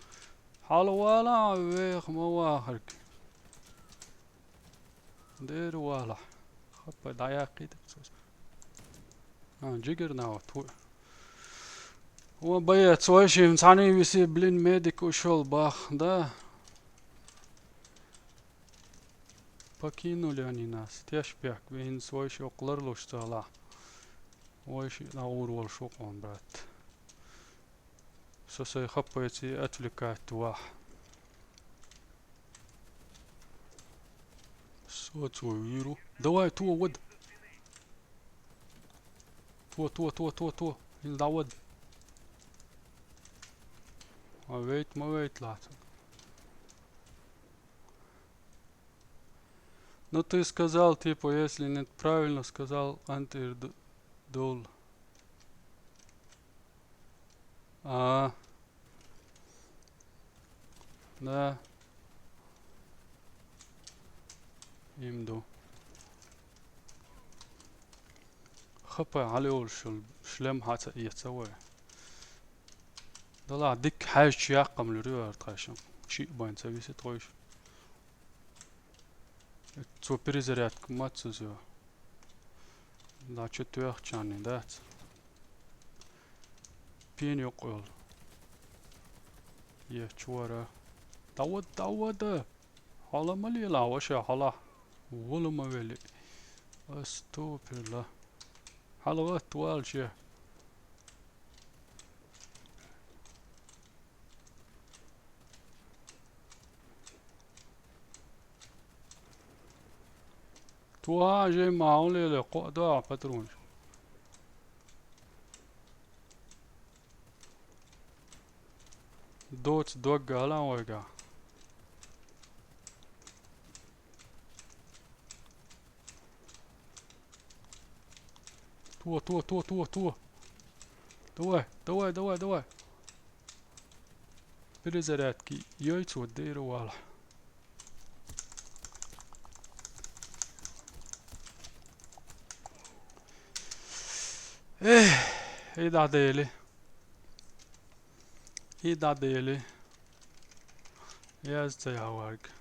Хьала вала, веха ма вахарг. Дера валахь. Хаппай дӀаяккхийта цо. А, джиггернах тхо. О, боец, вай шим цхьаьний виси, блин, медик ушол бах, да? Покинули они нас. Теш бехк, вай хӀинца вай ши оккха ларлуш ца лахь. Вай ши дӀагӀур волуш ву хьуна, брат. Со сайн хаппайций отвлекать вахь. Со цо вийру. Давай, то вад. То, то, то, то, то. ХӀинца дӀавад. А вейт, ма вейт лаца. Ну, ты сказал, типа, если нет, правильно сказал, антир д-, дол. А. Да. Им ду. Хаппай хьалайолуш йолу шлем хьаца эца вай. Дала дикка хьаьжча яккхам луьру ара тхайшан. Шиъ байн ца виси тхойша. Цо перезарядка ма ца зо. Дачу тоьхчарний дац. Пен йокъа йолу. Е, чу вара. ДӀавада, дӀавада! Хьала ма лела, ваша хьала. Вала ма вели. Астопирла. Хьала ватта валча. Туха жей ма хьуна леле, кхоъ до патронаш. Доцу дог галан вайга. Туо, туо, туо, туо, туо. Давай, давай, давай, давай. Перезарядки. Йой, цо дера вала. Эх, и дӀадели. И дӀадели. Яз ца яварг.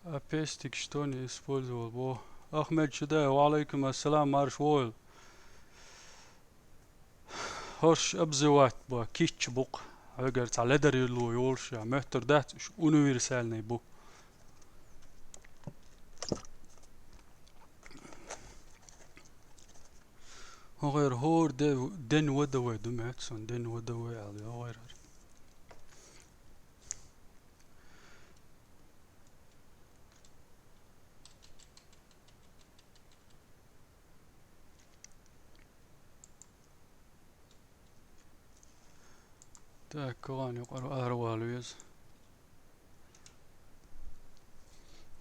А пестик что не использовал, бо? Ахмед Чудаев, ва алейкум ассалам, марш вол. ХӀорш обзывать бо, кичча букъ. Хьоьгара цхьа ледар йилло йолуш, я моьттур дац, уьш универсальный бу. ХӀокхуьра хӀора де-, ден вада вай ду моьтту суна, ден вада вай аьлла, хӀокхуьра. Так, кхоана юкъара аравала веза.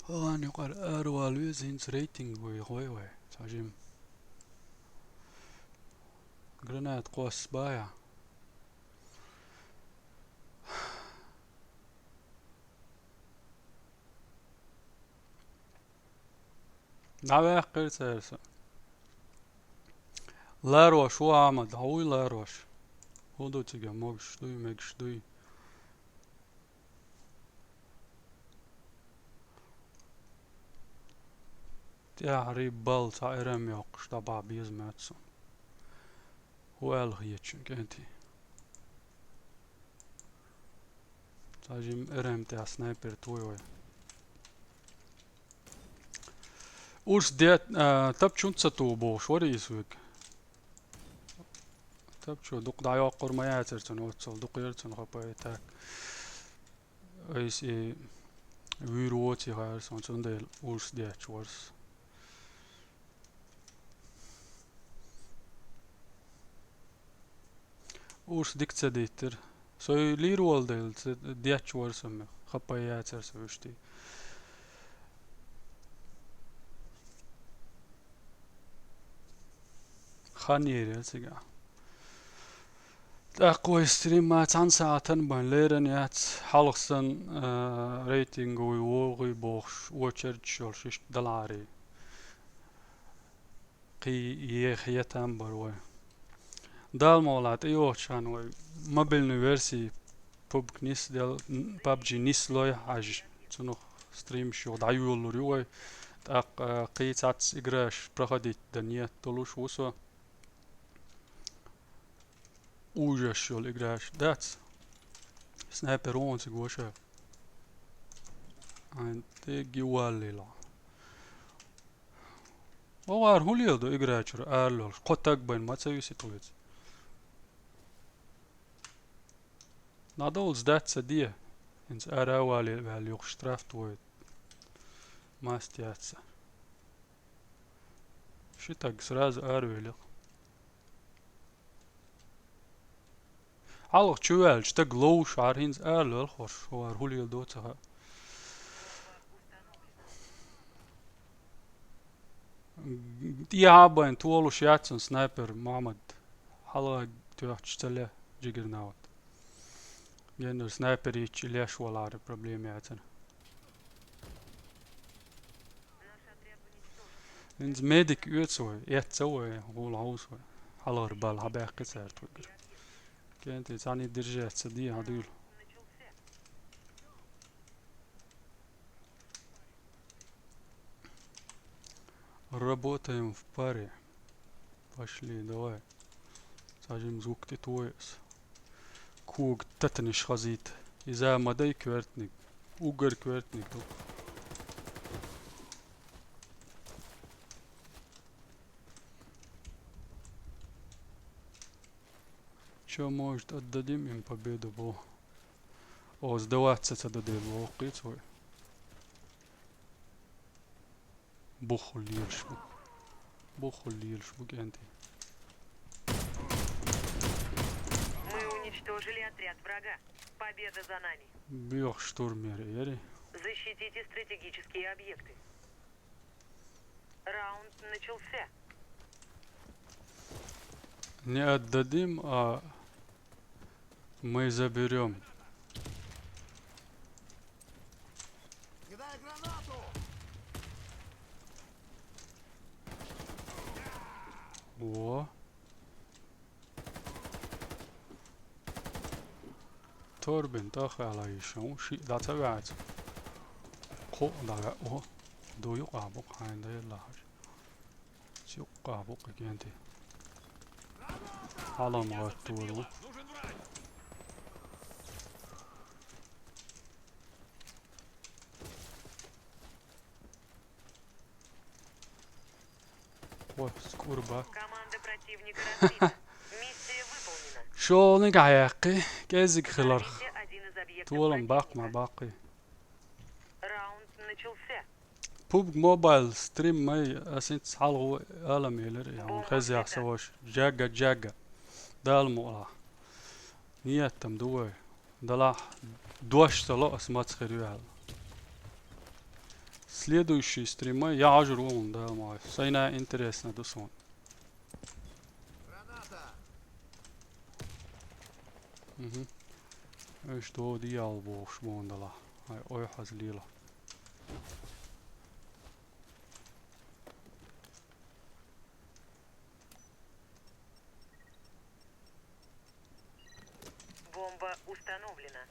Кхоана юкъара аравала веза, хӀинца рейтинг вуй, гӀой вай. Цхьа жим. Гранат кхосса бая. ДӀаваьккхира цара со. Ларош ву, Ахьмад, хьо вуй ларош? ХӀун ду цига, могаш дуй, мегаш дуй? ТӀаьхьарий бал цхьа эрам йоккхуш дӀабахьа беза моьтту суна. ХӀу аьлла хеташ, кӀентий? Цхьа жим эрам тӀехь снайпер твой вай. Урс де, а, тапчунца ту бохуш вара иза вег. Тапчо дукха дӀайоккхур ма яцара цунна оццул, дукха яра цунна хапа и так. Айс и вуьйр воций хаьара суна, цундела урс детташ вара со. Урс дика ца диттира. Со и лийр волу дела, ца детташ вара со мех. Хапа яцара со вуьштий. Хан йийр яра цига. ТӀаккха вай стрим ма цхьана сагӀатан бан леран яц, хьалха сан, а, рейтинговый вогӀий бохуш, очередаш йолуш иштта даларе. Кхин еха етам бара вай. Дала мукъ лахь, тӀейогӀучу хана вай мобильный версии пубг нисдел, н-, пабжи нислой хьажа, цунах стримаш юха дӀайолалур ю вай. ТӀаккха, а, кхин цхьацца играш проходить дан ниет долуш ву со. Ужас йолу играш дац. Снайпер вон цига ваша. Айн, тӀе гиваллила. Вовар хӀун лела ду играчура ара лолуш? Кхо таг байн ма ца висит вайца. Надолз дац ца де. ХӀинца ара а вале, ваьлла юха штраф твой. Маст яц. Ши таг сразу ара велих. Хьалха чу ваьлча, стаг ловш, хӀара хӀинца ала лелхош, хӀара хӀулийла доцахьа. ТӀехьа а байн толуш яц цунна снайпер, Мухьаммад. Хьалха тоьхча ца ле, джиггернаут. Геннара снайпер йича леш валара проблема яцара. ХӀинца медик оьцу вай, эцца вай, гӀула хьовса вай. Хьалхара бала хьабаьккхи цаьрта вигара. КӀентий цхьаьний держать ца де, хьан дуьйла. Работаем в паре. Пошли, давай. Цхьа жим звук тӀе тойса. Кога татанаш хазийта. Иза ма дай коьртаниг. Уггар коьртаниг ду. Чё, может, отдадим им победу, бо? О, сдаваться ца дадел воккхийца вай. Буххул лелаш бу. Буххул лелаш бу, кӀентий. Мы уничтожили отряд врага. Победа за нами. Боьха штурм яра, яри. Защитите стратегические объекты. Раунд начался. Не отдадим, а мы заберём. Кидай гранату! Во. Торбин тӀахала йиш ю, шиъ дӀа ца ваьца. Кхоъ дӀаваьа, о, ду юкъа бу, хьайна дан елла хьажа. Цу юкъа бу, кӀентий. Хьалам гӀоттур ву. Ой, скурба. Команда противника разбита. Миссия выполнена. Шолниг хьаяккхи, кӀезиг хиларх. Один из объектов. Толам баккха ма баккхи. Раунд начался. Пубг Мобайл стрим май, ас хӀинца хьалха алам елира, я хьуна хеза яхса ваша. Джагга, джагга. Дала мукъалахь. Нийят-м ду вай. Далахь дош ца ло ас маца хир ю аьлла. Следующий стримай яхьожур ву хьуна, Дала ма вай. Сайна интересно ду суна. Мгм. Уьш доди ял бохуш боху далахь. Ай, ой, хьаза лела. Бомба установлена.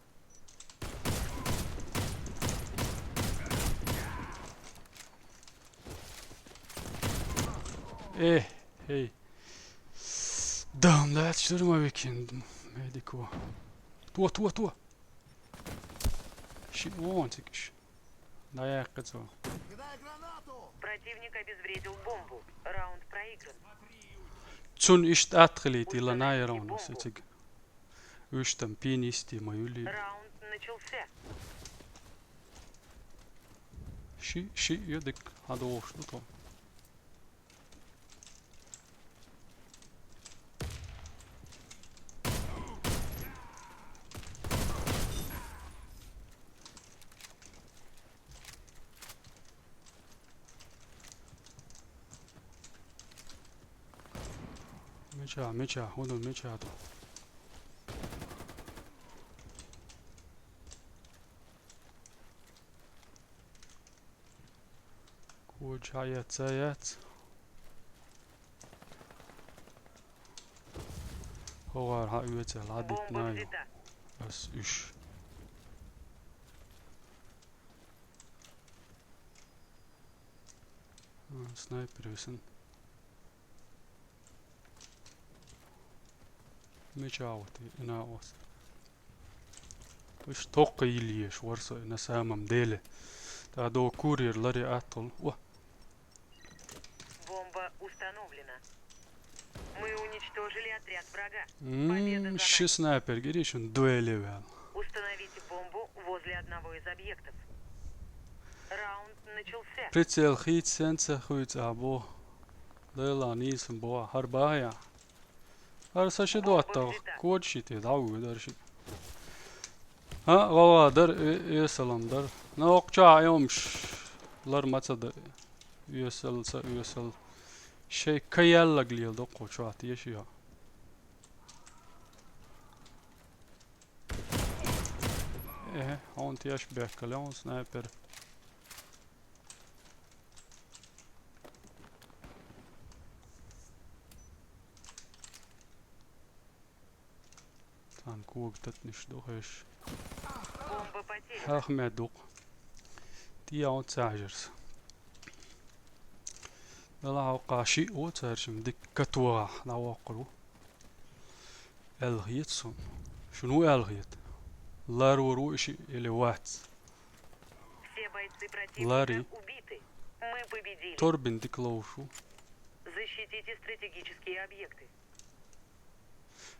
Э, эй. Дам, да, штурмовик. Медико. То, то, то. Ши, вон цикиш. Да, я кыцо. Противник обезвредил бомбу. Раунд проигран. Цун ишт атхлит, ила на яронус, эциг. Уьш там пинисти ма юли. Раунд начался. Ши, ши, я дык, хьадохуш ду то. Меча, меча, хьуна меча ду. Куча яц, яц. ХӀогӀар хьан оьцал хьадитна ю. Ас уьш. А, снайпер висан. Меча вот и на ос. Уж только ильеш ворса на самом деле. Та до курьер лари атул. О. Бомба установлена. Мы уничтожили отряд врага. Победа за нами. Ши снайпер гиришин дуэли вял. Установите бомбу возле одного из объектов. Раунд начался. Прицел хит сенца хуйц або. Дела нисм бо харбая. Ар са ши дуаттал кодши те дав дар ши. Ха, гӀалгӀа дар, э, эсалам дар. На окча айомш лар маца да. Эсал са, эсал. Шей каяллаг лел докко чуат еши ха. Э, он теш беккале, он снайпер. Цан ког татниш ду хеш. Бомба потеряна. Ахмед дук. Ти яун цажерс. Дала хьалкха шиъ ву цаьршимма дика катвахахь дӀавоккхур ву. Аьлла хета суна. Шуна ву аьлла хета? Ларвар ву и шиъ или вац? Все бойцы противника убиты. Лари. Мы победили. Торбин дика ловуш ву. Защитите стратегические объекты.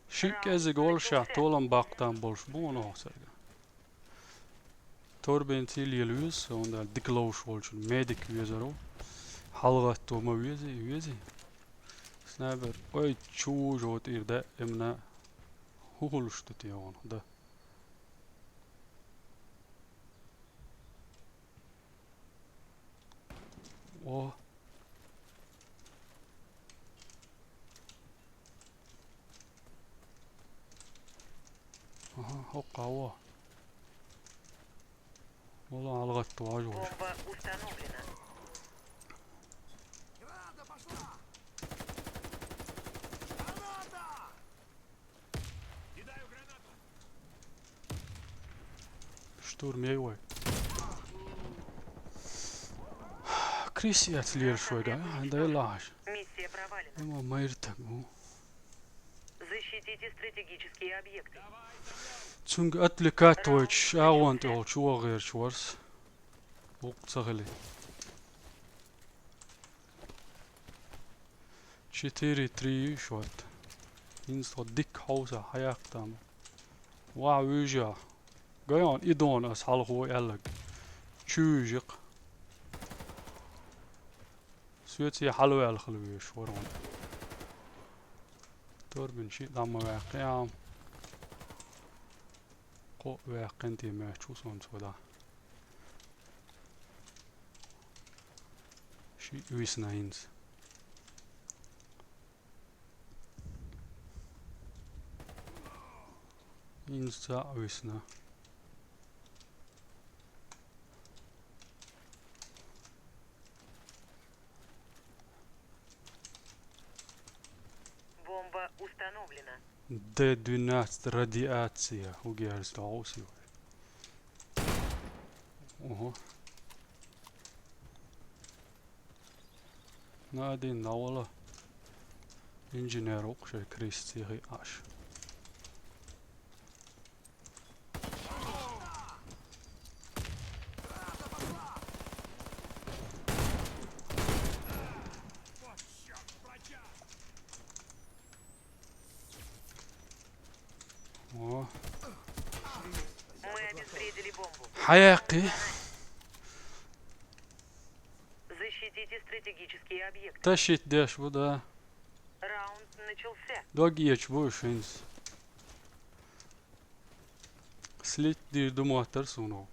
Шиъ кӀезиг волшехь толам баккхатам болуш бу оно сага. Торбен цил ел веза, онда дика ловуш волчун медик везар ву. ХьалгӀатто ма вези, вези. Снайпер, ой, чу жо тӀера да, эмна хӀу хуьлуш ду те оно, да. О. Аха, хӀокху хьан ву? Вала хьалагӀатта вожа вожа. Бомба установлена. Штурм ей вай. Крис яц лераш вай, да? Дай лаш. Миссия провалена. Ма майр так бу. Защитите стратегические объекты. Цунга отвлекать вайчу агӀон тӀе волчу вогӀерчу варс. Вукху ца хили. Четыре три счёт. ХӀинца тхо дикка хьовса хьаяккха там. Ваха вуьйжа. Гайон, и дона ас хьалхо аьллаг. Чуьйжикъ. Соьца хьалаваьлла хила веш, ворон. Торбин ши дӀа ма ваьккхи, ам. Кхо ваьккхина те маьч ву суна цо да. Шиъ висна хӀинца. ХӀинца цхьаъ висна. Бомба установлена. Д двенадцать радиация. Угерс догӀус ю. Ого. Надин навала. Инженер укх шей Крис цихи аш. О. Мы обезвредили бомбу. Хьаяккхи. Защитите стратегические объекты. Тащить деш ву, да. Раунд начался. Дог ечу бу шинс. Слить дийр ду моттар суно.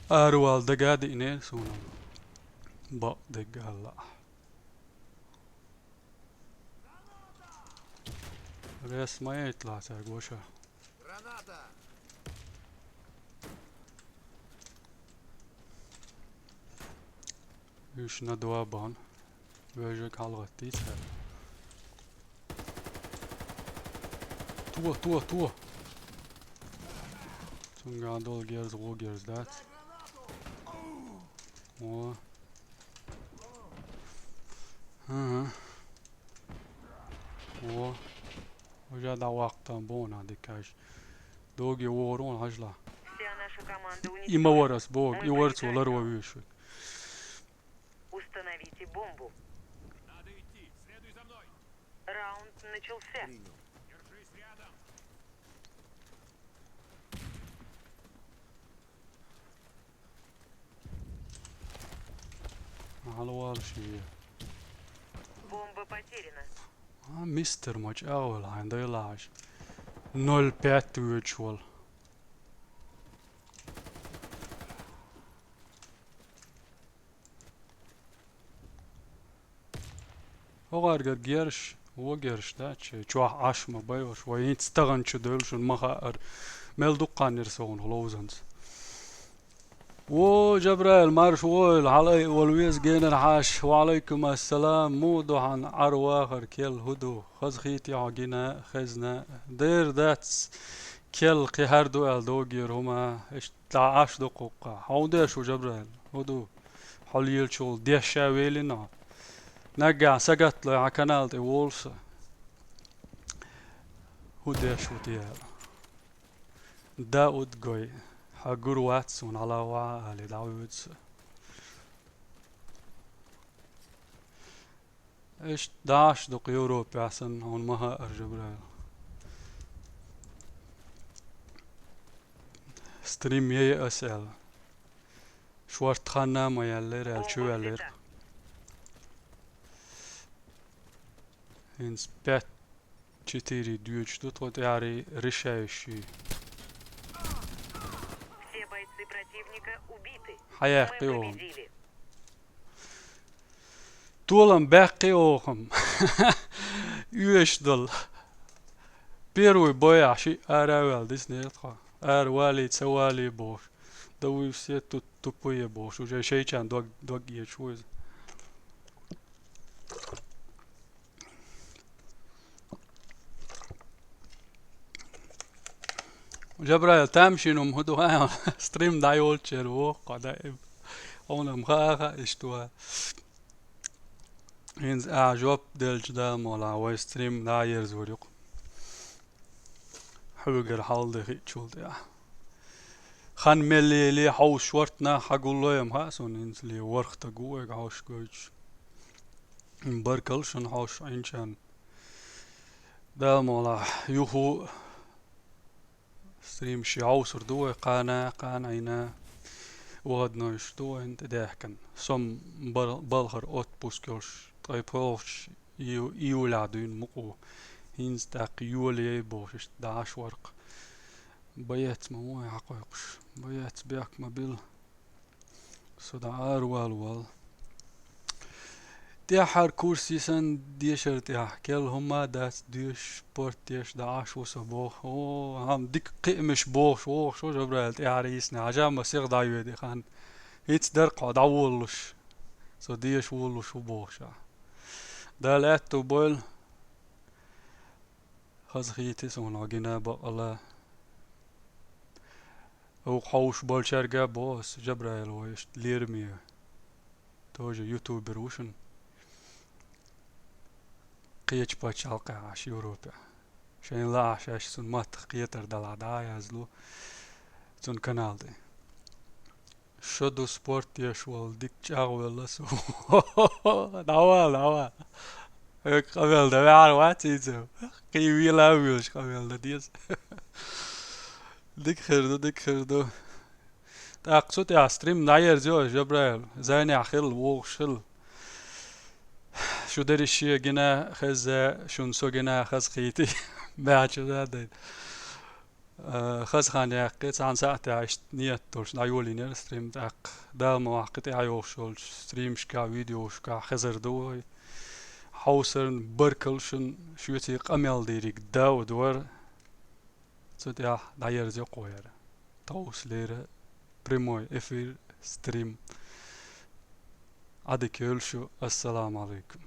Арвал дага диъне суно. Бакъ дага алла. Рес ма яйт лацар гоша. Граната! Уьш на два бан. Вежек хьалгӀаттийца. Туо, туо, туо! Цунгахь долу герз, вон герз дац. О. Ага. О. Уже дӀаваккха боху нах дикаш. Доги вогӀур вон хьажла. Вся наша команда уничтожена. И ма варас боху, и варцо ларво вуьйш ву. Установите бомбу. Надо идти. Следуй за мной. Раунд начался. Принял. Держись рядом. Хьалавалаш ве. Бомба потеряна. А, мистер, ма чӀагӀвелла хьайн дайлахьаш. Ноль пять воьдуш волу. ХӀокхаргара герш, вон герш дац, чохь Ӏаш ма байваш, вай хӀинца тахана чу девлла шуна ма хаьара, мел дуккха нир со хьуна ловзанца. Во, Жабраил, марш вогӀийла, хьалаайа волу веза генара хьаша, ва Ӏалайкум ассалам, муха ду хьан Ӏар вахар, кел хӀун ду, хазахийтий хьо гина, хезна, дера дац, кел кхин хӀара ду аьлла догера хӀума, иштта дӀа Ӏаш ду кхуккха. Хьо хӀун деш ву, Жабраил? ХӀун ду? Хьо лелачул деш ша велина хьо. Наггахь сагатлой хьан канал тӀе волу со. ХӀун деш ву те аьлла. Дауд гой. Хьан гур вац суна хьала ваха али дӀавуьйцу. Иштта дӀаш дукха Европехь санна, хьуна ма хаьара, Жабраил. Стрим яй ас аьлла. Шорта ханна а ма яьллера аьлла, чу ваьллера. ХӀинца пять четыре доьдуш ду тхо тӀаьхьарий решающий. Все бойцы противника убиты. Хьаяккхи оха. Мы победили. Толам баьккхи оха-м. Оьшуш долу. Первый бойахь шиъ ара а ваьлла диснера тхо. Ара валий, ца валий бохуш. Да вы все тут тупые бохуш. Уже шайчарна дог, дог ечу ву иза. Жабраил, тамашийна хӀума хӀун ду хаьа, стрим дӀайолчеран воху кхо даим. Хьуна-м хаа хаьа иштта ван. ХӀинца ахьа жоп делча, Дала мукъалахь, вай стрим дӀа а ерзор ю-кх. Хьоьгара хьал дан хиъчул тӀаьхьа. Хан мел лелий, хьовсуш варх нах хьагуллой-м хаьа суна, хӀинцале ворхӀ стаг ву вайга хьовсуш гойтуш. Баркалла шуна хьовсуш Ӏинчарна. Дала мукъалахь, юха а стрим ши хьовсур ду вай, кхана, кхана Ӏийна, выходнойш ду вайна тӀедаьхкина. Со-м бал-, балхара отпуск йолуш, ткъе пхуьйхачу ию-, июлехь дуьйна мукъа ву. ХӀинца тӀаккха йолаелла бохуш, иштта дӀа Ӏаш вара-кх. Боец ма ву вай хьакхойкхуш. Боец бехк ма билла. Со дӀа аравала вала. ТӀаьххьара курсе санна дешар тӀехь. Керла хӀумма а дац, доьшуш, спорт деш дӀа Ӏаш ву со боху. О, хӀама дика кхиамаш бохуш, вохуш ву Жабраил тӀаьххьара йисна. Хьажа, ма сиха дӀайоьду и хан. ХӀинца дара-кх хьо дӀаволалуш. Со деша волалуш ву бохуш ахь. Дала аьтту бойла. Хазахийти суна хьо гина, бакъалла. Вукху хьовсуш болчаьрга а боху ас, Жабраил вай иштта лераме, тоже ютубер ву шуна. Кхечу пачхьалкхехь Ӏаш, Европехь. Шайна лаахь шаьш цунна маттах кхетар далахь дӀа а язлу цунна канал тӀе. Шо ду спорт деш волу, дика чӀагӀвелла со. ДӀавала, дӀавала. Хьоьга къамел дан ваьхьар вац иза. Кхин вела а воьлуш къамел дан деза. Дика хир ду, дика хир ду. ТӀаккха цу тӀехь стрим дӀаерзайо, Жабраил. Занехь хилла, вогӀуш хилла. Шу дерриш шен гина, хезза, шуна со гина, хазахийти. Баьчча да дайна. Э, хаза хан яьккхи, цхьана сахьтехь иштта ниет долуш дӀайолийнера стрим, тӀаккха Дала ма ваккха, тӀаьхьа йолуш йолчу стримашкахь, видеошкахь хезар ду вай. Хьовсарна баркалла шуна, шоьца къамел дийриг Дауд вара. Цу тӀехь дӀаерзайо-кх вай хӀара. Тховсалера прямой эфир, стрим. Ӏадика йойла шу. Ассаламу алайкум.